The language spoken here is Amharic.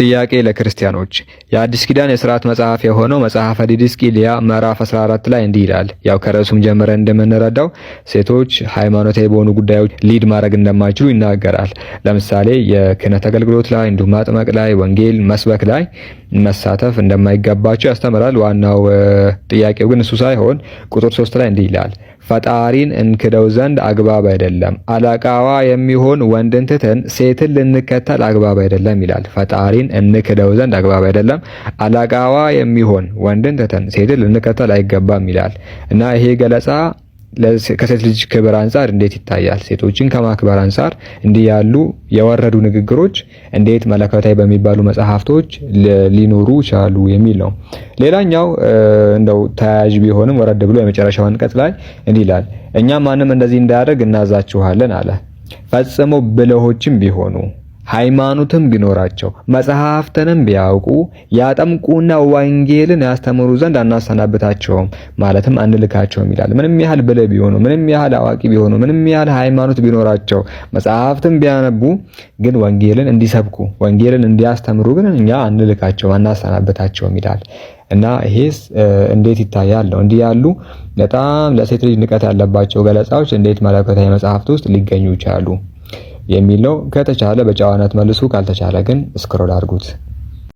ጥያቄ ለክርስቲያኖች። የአዲስ ኪዳን የሥርዓት መጽሐፍ የሆነው መጽሐፈ ዲድስቅልያ ምዕራፍ 14 ላይ እንዲህ ይላል። ያው ከርዕሱም ጀምረን እንደምንረዳው ሴቶች ሃይማኖታዊ በሆኑ ጉዳዮች lead ማድረግ እንደማይችሉ ይናገራል። ለምሳሌ የክህነት አገልግሎት ላይ፣ እንዲሁም ማጥመቅ ላይ፣ ወንጌል መስበክ ላይ መሳተፍ እንደማይገባቸው ያስተምራል። ዋናው ጥያቄው ግን እሱ ሳይሆን ቁጥር 3 ላይ እንዲህ ይላል፣ ፈጣሪን እንክደው ዘንድ አግባብ አይደለም፣ አለቃዋ የሚሆን ወንድን ትተን ሴትን ልንከተል አግባብ አይደለም ይላል። ፈጣሪን እንክደው ዘንድ አግባብ አይደለም፣ አለቃዋ የሚሆን ወንድን ትተን ሴትን ልንከተል አይገባም ይላል። እና ይሄ ገለጻ ከሴት ልጅ ክብር አንጻር እንዴት ይታያል? ሴቶችን ከማክበር አንጻር እንዲህ ያሉ የወረዱ ንግግሮች እንዴት መለኮታዊ በሚባሉ መጽሐፍቶች ሊኖሩ ቻሉ የሚል ነው። ሌላኛው እንደው ተያያዥ ቢሆንም ወረድ ብሎ የመጨረሻው አንቀጽ ላይ እንዲህ ይላል፣ እኛም ማንም እንደዚህ እንዳያደርግ እናዛችኋለን አለ። ፈጽሞ ብልሆችም ቢሆኑ፣ ሃይማኖትም ቢኖራቸው፣ መጽሐፍትንም ቢያውቁ ያጠምቁና ወንጌልን ያስተምሩ ዘንድ አናሰናብታቸውም፣ ማለትም አንልካቸውም ይላል። ምንም ያህል ብልህ ቢሆኑ፣ ምንም ያህል አዋቂ ቢሆኑ፣ ምንም ያህል ሃይማኖት ቢኖራቸው፣ መጽሐፍትን ቢያነቡ ግን ወንጌልን እንዲሰብኩ፣ ወንጌልን እንዲያስተምሩ ግን እኛ አንልካቸውም፣ አናሰናብታቸውም ይላል። እና ይሄስ እንዴት ይታያል ነው። እንዲህ ያሉ በጣም ለሴት ልጅ ንቀት ያለባቸው ገለጻዎች እንዴት መለኮታዊ መጽሐፍት ውስጥ ሊገኙ ይቻሉ የሚል ነው። ከተቻለ በጨዋነት መልሱ፣ ካልተቻለ ግን scroll አድርጉት።